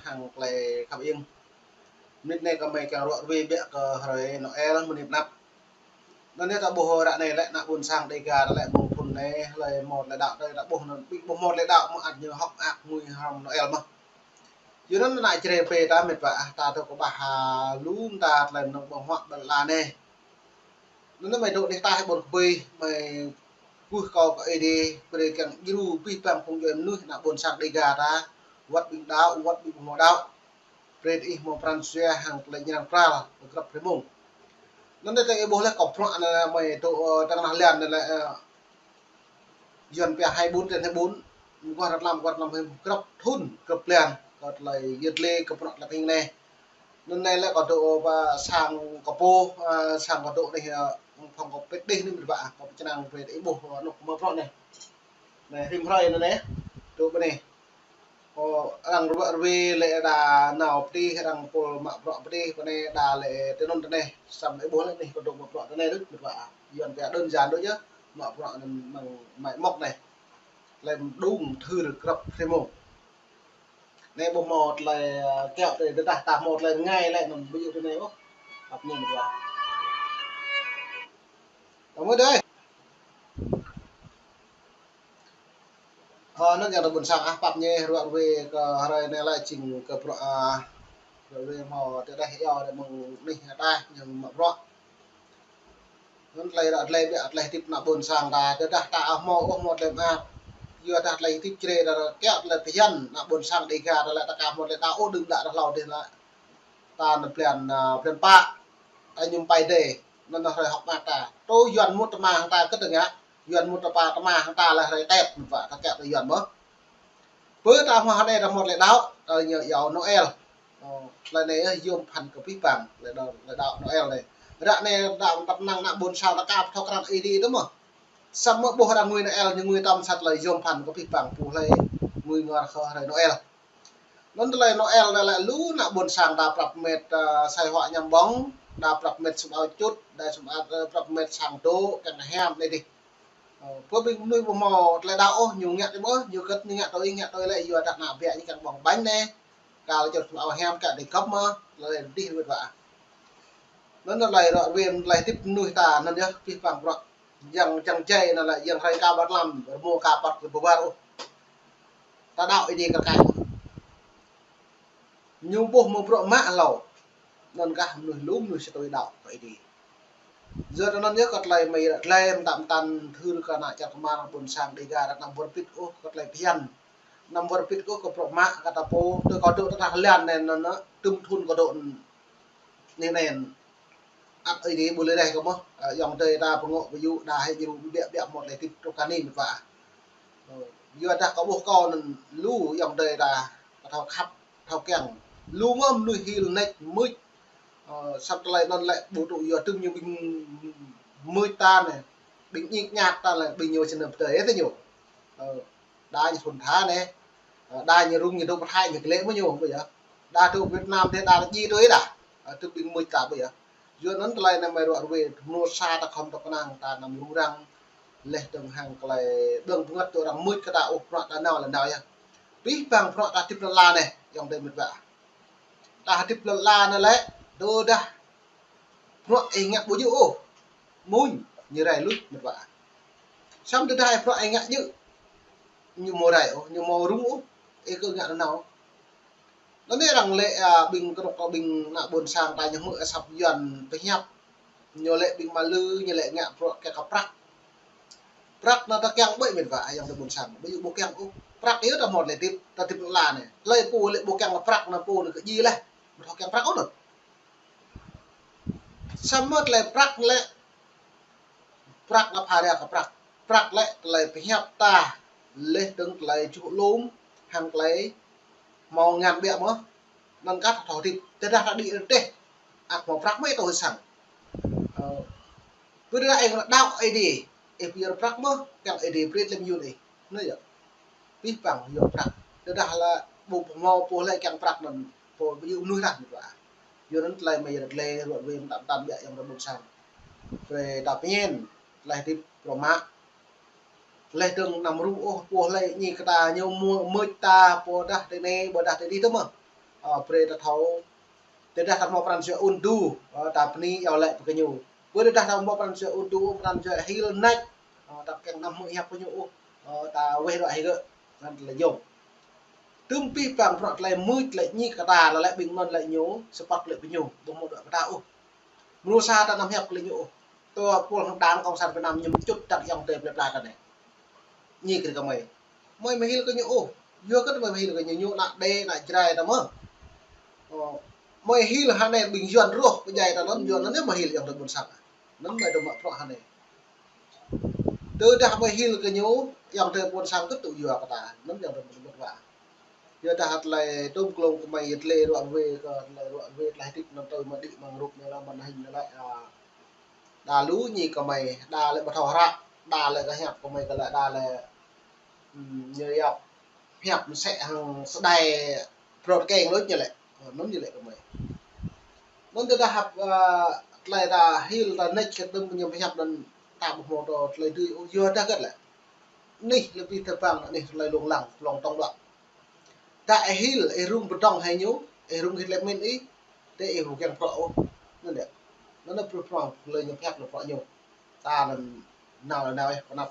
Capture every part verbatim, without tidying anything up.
hăng tơlơi khăp iêng. Mơnit anai kơmơi kiăng ruă ruai biă kơ hrơi Noel mơnit anăp. Anŭn yơh ta ƀuh ră anai lĕ ană ƀôn sang Dega ta lĕ mơ̆ng thŭn anai hlơi hmâo tơlơi đaŏ tơi ta ƀuh anŭn ƀing ƀu hmâo tơlơi đaŏ mơ̆ ăt ñu hơ̆k mơak ngui hrŏm Noel mơ̆n. Yua anŭn ană Jrai pơ ta mĕt wa ah, ta tơ kơ ƀah ha lŏm ta tơlơi mơnơ̆ng ƀơ̆ng huă ƀơi lŏn anai. Anŭn mơi dŏ anih ta ƀôn kơpơi, mơi kwưh kơ Ơi Adai, brơi kiăng djru abih bang phung djuai mơnuih ană ƀôn sang Dega ta, wơ̆t ƀing đaŏ, wơ̆t ƀing ƀu hmâo đaŏ. Brơi ih hmâo pran jua hăng tơlơi ñrang pral, grăp hrơi mông. Anŭn ta ih ƀuh lĕ kơ bruă anŭn mơi dŏ, ơ, tơnah lŏn anŭn lĕ, ơ, Yuan pia hai bốn trên hai bốn, mơguah rơtlam, mơguah rơtlam hĭ grăp thŭn, grăp blan, kơ tơlơi yơh lĕ kơ bruă tơlơi pơhing anai. Anŭn anai lĕ kơ dŏ pơ sang kơ pô, ơ, sang kơ dŏ anai, ơ, phŏng kơ pĕt đih anai mĕt wa, kơ pơčrang brơi ih ƀuh, ơ, anŭn kơ mơ̆ bruă anai. Anai, rĭm hrơi anai anai, dŏ pơ anai. Kơ arăng ruă ruai lĕ đa nao pơtih, arăng pôl mă bruă pơtih, pơ anai đa lĕ tơ anŭn tơ anai, samơ̆ ih ƀuh lĕ anai kơ dŏ mă bruă tơ anai đôč mĕt wa. Yuan pia đơn giản đôč yơh, mă bruă anŭn mơ̆ng mai mŏk anai. Tơlơi mơđung thưr grăp hrơi mông. Anai ƀu hmâo tơlơi, ơ, kiaŏ tơi, tơdah ta hmâo tơlơi rơngai lĕ anŭn ƀu djơ̆ tơ anai ôh. Khăp iêng mĕt wa. Tơmơi dơi. Ơ, anŭn yơh ta ƀôn sang ah, pap ñe ruă ruai kơ hrơi anai lĕ jing kơ bruă, ơ, ruă ruai hmâo tơdah yua đa mơ̆ng anih ta ñu mă bruă. Anŭn tơlơi ră tơlơi biă tơlơi hơdip ană ƀôn sang ta, tơdah ta ƀu hmâo ôh hmâo tơlơi mơak. Yua dah tơlơi hơdip Jrai ta kiaŏ tơlơi phiăn ană ƀôn sang Dega ta lĕ ta aka hmâo tơlơi đaŏ ôh đơ̆ng đă rơhlâo dih lĕ. Ta anŭn blan, ơ, blan pă, ta mơñum pai dêh, anŭn hrơi hơ̆k mơak ta. Tơ Yuan mŭt tơma hăng ta kơ tơngă, Yuan mŭt tơpa tơma hăng ta lĕ hrơi Tết, mơ̆n pă ta kiaŏ tơ Yuan mơ̆. Pơ ta hmâo hơdai ta hmâo tơlơi đaŏ, ta ñu yua Noel. Ơ, tơlơi anai yơh yôm phăn kơ abih bang, tơlơi đaŏ, tơlơi đaŏ Noel anai. Ră anai đaŏ tăp năng ană ƀôn sang ta aka pơthâo krăn Ơi Adai tơ mơ̆. Samơ̆ ƀuh arăng ngui Noel, ñu ngui tơm sat tơlơi yôm phăn kơ abih bang pô hlơi ngui ngor kơ hrơi Noel. Anŭn tơlơi Noel anai lĕ lu ană ƀôn sang đa prăp mĕt, ơ, sai hua ñăm ƀơ̆ng, đa prăp mĕt sum ao čut, đa sum ao, ơ, prăp mĕt sang dŏ, kiăng hiam anai dih. Ơ, pơ ƀing mơnuih ƀu hmâo tơlơi đaŏ ôh, ñu ngă tui ƀuh, ñu kơ̆t ñu ngă tui, ngă tui lĕ yua dah ană biă ñu kiăng ƀơ̆ng ƀañ anai. Kơ lĕ čut sum ao hiam kơ dih kơ̆p mơ̆, tơlơi dih mĕt wa. Anŭn tơlơi ruă ruai tơlơi hơdip mơnuih ta anŭn yơh abih bang bruă. Yang, yang jai anŭn lĕ yang hrơi ka ƀar lăm, rơmô ka păt kơ ƀu ƀar ôh. Ta đaŏ Ơi Adai kơ kai. Ñu ƀuh mơ̆ bruă mă hlâo. Anŭn kah mơnuih lu mơnuih sơtui đaŏ kơ Ơi Adai. Yua anŭn yơh kơ tơlơi mơi ră tơlơi mơtam mơtam thưr kơ ană čar kơmar ƀôn sang Dega ră anăm wơr bĭt ôh kơ tơlơi phiăn. Anăm wơr bĭt ôh kơ bruă mă kơ ta pô, tơ kơ dŏ tơnah lŏn anai anŭn, tơm thŭn kơ dŏ anai anai. Ăt Ơi Adai ƀu lĕ reh kơ mơ̆, ơ, ayŏng adơi ta pơngŏ pơyŭ đa hĭ djru biă biă hmâo tơlơi hơdip truh kơ anai mĕt wa. Ơ, yua dah kơ ƀuh kơ anŭn lu ayŏng adơi ta, kơ thâo khăp, thâo kiăng. Lu mơ̆ mơnuih hil nač mưč, ơ, sat tơlơi anŭn lĕ ƀu tŭ yua tơm ñu ƀing mưč ta anai, ƀing ñik ñak ta lĕ, ƀing ñu sơnăm pơdơi tơ ñu. Ơ, đa ñu thŭn tha anai, ơ, đa ñu rŭng ñu dŏ pơthai ñu kơ lĕ mơ̆ ñu, ƀu yơh. Đa dŏ Việt Nam tơ đa djai tui đa, ơ, tơ ƀing mưč ta ƀu yơh. Yua anŭn tơlơi anai mơi ruă ruai, mơnuih sa ta khŏm tŏ kơnang ta anăm rŭng răng, laih dơ̆ng hăng tơlơi ƀơ̆ng bơngăt tơ arăng mưč kơ ta ôh, bruă ta nao lĕ nao yơh. Abih bang bruă ta hơdip lŏn la anai, ayŏng adơi mĕt wa. Ta hơdip lŏn la anai lĕ, tơdah bruă ih ngă ƀu djơ̆ ôh, amuñ, ñu rai luč mĕt wa. Samơ̆ tơdah ih bruă ih ngă djơ̆, ñu ƀu rai ôh, ñu ƀu rŭng ôh, ih kơ ngă nanao. Anŭn anai arăng lĕ, ơ, ƀing kơnuk kơ ƀing ană ƀôn sang ta ñu hmư̆ asăp Yuan pơhiăp. Ñu lĕ ƀing mơlư, ñu lĕ ngă bruă kiăng kơ prăk. Prăk anŭn ta kiăng ƀơi mĕt wa ayŏng adơi ƀôn sang, ƀơi ƀu kiăng ôh. Prăk yơh ta hmâo tơlơi hơdip, ta hơdip lŏn la anai. Tơlơi pô lĕ ƀu kiăng kơ prăk anŭn pô anŭn kơ djai laih. Ƀu thâo kiăng prăk ôh anŭn. Samơ̆ tơlơi prăk lĕ, prăk lĕ pha ria kơ prăk. Prăk lĕ tơlơi pơhiăp ta, laih dơ̆ng tơlơi čuh lŏm, hăng tơlơi hmâo ngăn biă mơ̆. Anŭn kah ta thâo hơdip, tơdah ta đĭ rơdêh, ăt hmâo prăk mơ̆ ih tŏ hơsăng. Ơ, ƀu djơ̆ ih đaŏ Ơi Adai, ih pơyơr prăk mơ̆, kiăng Ơi Adai brơi tơlơi mơyun ih. Anŭn yơh. Abih bang yua prăk. Tơdah lĕ ƀu hmâo pô hlơi kiăng prăk anŭn, pô ƀu djơ̆ mơnuih rah mĕt wa. Yua anŭn tơlơi mơi ră tơlơi ruă ruai mơtam mơtam biă ayŏng adơi ƀôn sang. Brơi ta pơñen, tơlơi hơdip bruă mă. Laih dơ̆ng anăm rŭng ôh pô hlơi ñik kơ ta ñu mưč ta, ƀôdah tơ anai, ƀôdah tơ adih tơ mơ̆. Ơ, brơi ta thâo. Tơdah ta hmâo pran jua ôn tŭ, ơ, ta bơni iâu laĭ pơ gơñu. Bơ tơdah ta hmâo pran jua ôn tŭ, pran jua hil nač, ơ, ta kiăng anăm hmư̆ hiăp gơñu ôh, ơ, ta weh ruă hĭ gơ̆, anŭn tơlơi yôm. Tơm pih pang bruă tơlơi mưč, tơlơi ñik kơ ta, lĕ ƀing anŭn lĕ ñu, sơpăt lĕ pơ ñu, ƀu hmâo đuaĭ pơ ta ôh. Mrô sa ta anăm hiăp kơ lĕ ñu ôh. Tơ pôl hăng đảng cộng sản Việt Nam ñu mčŭt tăk ayŏng adơi plơi pla ta anai. Ñik kơ gơmơi. Mơi mă hil kơ ñu ôh. Yua kơ mơi mă hil kơ ñu, ñu ană Đê, ană Jrai ta mơ̆. Ơ, mơi hil hơnai ƀing Yuan rŏh pơdjai ta anŭn, Yuan anŭn mă hil ayŏng adơi ƀôn sang. Anŭn mơi dŏ mă bruă hơnai. Tơdah mơi hil kơ ñu, ayŏng adơi ƀôn sang kơ tŭ yua kơ ta. Anŭn ayŏng adơi ƀôn sang. Yua dah tơlơi tôm klông kơ mơi yơh tơlơi ruă wê kơ tơlơi ruă wê tơlơi hơdip anŭn tui mă đĭ mơ̆ng rup ñu lăm màn hình ñu lĕ, a, đa lu ñi kơ mơi, đa lĕ ƀu thâo hră, đa lĕ kơ hiăp kơ mơi kơ lĕ đa lĕ, ưm, ñu yap hiăp mơsĕ hăng sơđai brot keng lôč ñu lĕ. Ơ, anŭn ñu lĕ kơ mơi. Anŭn tơdah hăp, a, tơlơi ta hil ta nač kơ tơm ñu hiăp anŭn ta ƀu hmâo tơ tơlơi dưi ôh yua dah kơt lĕ. Anih lĕ pih tơpang, anih tơlơi lông lăng, lông tông đuaĭ. Dah ih hil, ih rŭng pơdŏng hĭ ñu, ih rŭng hĭ lĕ min ih, tơ ih ƀu kiăng prŏ ôh. Anŭn yơh. Anŭn anŭn bruă prŏng, tơlơi ñu pơhiăp lĕ prŏ ñu. Ta anŭn nao lĕ nao ih pơnăp.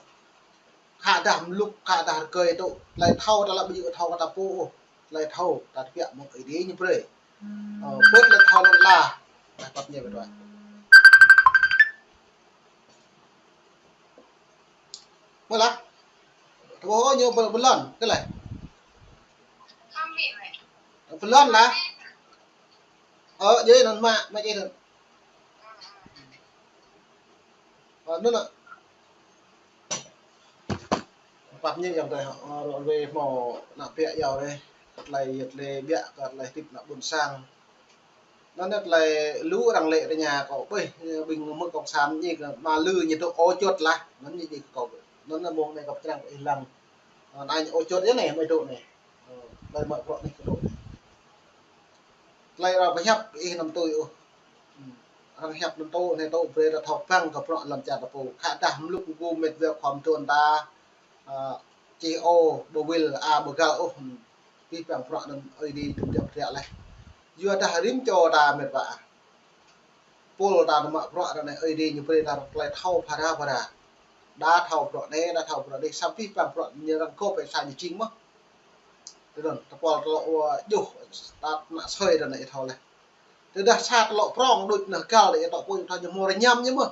Khă dah mlŭk, khă dah rơgơi tŭ, tơlơi thâo ta lăp ƀu djơ̆ thâo kơ ta pô ôh. Tơlơi thâo, ta tơbiă mơ̆ng Ơi Adai ñu brơi. Ơ, bơ̆t tơlơi thâo anŭn lah. Dah pap ñe bơ̆t wa. Mơ̆ lah. Tơbôh ñu bơl-, bơlon, kơ lĕ. Bơlon lah. Ơ, djai anŭn mă, mă djai anŭn. Ơ, anŭn lah. Pap ñe ayŏng adơi, ơ, ruă wê hmâo ană biă iâu rai. Tơlơi, tơlơi biă kơ tơlơi hơdip ană ƀôn sang. Anŭn tơlơi lu arăng lĕ tơña kâo, ƀơi, ƀing mơ̆ng cộng sản ñu kơ mă lư ñu tŭ ôh čut lah. Anŭn ñu djai kơ kâo. Anŭn mơ̆ng anai kâo pơčrang kơ ih lăng. Ơ, anai ñu ôh čut yơh anai, mơi tŭ anai. Ơ, tơlơi mă bruă anai kơ tŭ anai. Tơlơi arăng pơhiăp ih anăm tui ôh. Ơ, arăng hiăp anŭn tŭ anai tŭ brơi ta thâo păng kơ bruă lăm čar ta pô. Khă dah mlŭk mgu met wa khŏm trun ta, ơ, čih ôh, ƀu wĭl, a, ƀu găl ôh. Pih pang bruă anŭn Ơi Adai tŭm tiăp tiăp leh. Yua dah rĭm čô ta met wa. Pôl ta nao mă bruă anai Ơi Adai ñu brơi ta tơlơi thâo phara phara. Đa thâo bruă anai, đa thâo bruă anai, samơ̆ pih pang bruă ñu arăng gŏp ƀơi sa ñu jing mơ̆n. Tơdơi, tơpul tơlŏ wa juh, ta ană sui ta anai ih thâo leh. Tơdah sa tơlŏ prŏng đôč anai găl đe tŏ pô ñu thâo ñu hmâo rơñăm ñu mơ̆n.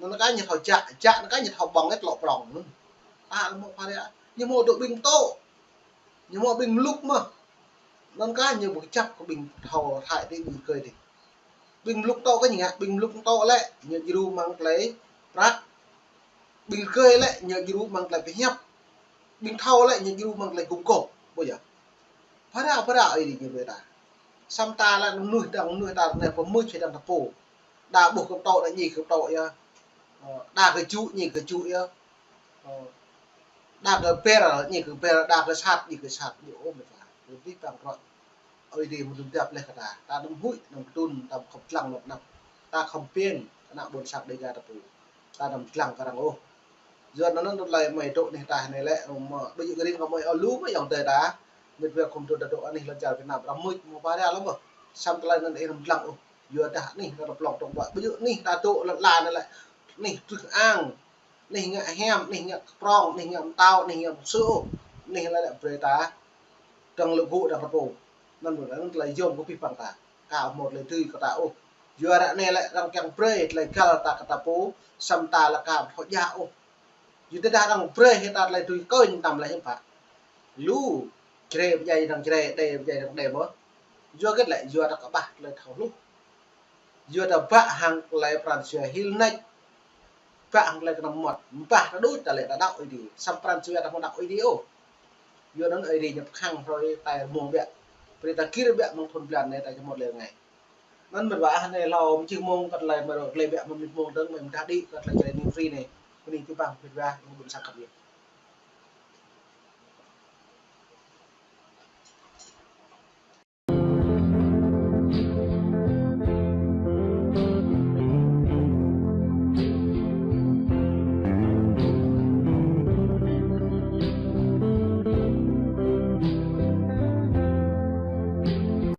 Anŭn kah ñu thâo jak, jak anŭn kah ñu thâo ƀơ̆ng ih tơlŏ prŏng. Anŭn. Ta hmâo phara, ñu hmâo dŏ ƀing tŏ. Ñu hmâo ƀing mlŭk mơ̆n. Anŭn kah ñu ƀu kơjăp kơ ƀing thâo Thái dih, ƀing rơgơi dih. Ƀing mlŭk tŏ kơ ñu ngă, ƀing mlŭk tŏ lĕ ñu djru mơ̆ng tơlơi prăk. Ƀing rơgơi lĕ ñu djru mơ̆ng tơlơi pơhiăp. Ƀing thâo lĕ ñu djru mơ̆ng tơlơi gum gôp. Ƀu djơ̆. Phara, phara Ơi Adai ñu brơi ta. Samơ̆ ta lĕ mơnuih dang, mơnuih ta anai pơmưč hĭ dang ta pô. Đa ƀuh kơ tŏ, đa ñi kơ tŏ yơh. Ơ, đa kơ jŭ, ñi kơ jŭ yơh. Ơ, đa kơ ber, ñi kơ ber, đa kơ sat, ñi kơ sat. Ñu ôh met wa. Ñu pih pang bruă. Ơi Adai mơ̆n tŭm tiăp leh kơ ta. Ta anăm huĭ, anăm kơtưn, ta khŏm lăng lŏp anăp. Ta khŏm pơ̆ng, ană ƀôn sang Dêga ta pô. Ta anăm lăng kơ arăng ôh. Yua anŭn anŭn tơlơi mơi tŭ anih ta anai lĕ, mơ̆, ƀu djơ̆ kơ rin kơ mơi ôh lu mơ̆ ayŏng adơi ta. Met wa khŏm tŭ ta tŭ anih lŏn čar Việt Nam, arăng mưč hmâo phara lăm mơ̆. Samơ̆ tơlơi anŭn ih anăm lăng ôh. Yua dah anih ta tơplŏng tŏng ƀă. Ƀu djơ̆ anih ta tŭ lŏn la anai lĕ. Anih truh ang. Anih ngă hiam, anih ngă prŏng, anih ngă mtao, anih ngă msư̆ ôh. Anih lĕ lĕ brơi ta. Dang lŭ gŭ dang rơpô. Anŭn ƀu anŭn tơlơi yôm kơ pih pang ta. Ka hmâo tơlơi dưi kơ ta ôh. Yua ră anai lĕ arăng kiăng brơi tơlơi găl ta kơ ta pô, samơ̆ ta lĕ ka ƀu thâo djă ôh. Yua tơdah arăng brơi hĭ ta tơlơi dưi kơnh tam lĕ hiư̆m pă. Lu, Jrai pơdjai dang Jrai, Đê pơdjai dang Đê mơ̆n. Yua hơget lĕ, yua ta kơƀah tơlơi thâo hluh. Yua ta bă hăng tơlơi pran jua hil nač. Bă hăng tơlơi kơnăm mơmŏt. Ƀă ta đôč ta lĕ ta đaŏ Ơi Adai. Samơ̆ pran jua ta hmâo đaŏ Ơi Adai ôh. Yua anŭn Ơi Adai ñu pơkhăng hrơi ta rơmông biă. Brơi ta gir biă mơ̆ng thun blan anai ta či hmâo tơlơi rơngai. Anŭn met wa anai hlâo mơčih mông kơ tơlơi mơ̆ rơglai biă mơ̆ng mơnit mông dơ̆ng mơ̆ mơdah đĭ kơ tơlơi Jrai News Free anai. Bơni pih pang met wa mơ̆ng ƀôn sang khăp yơh.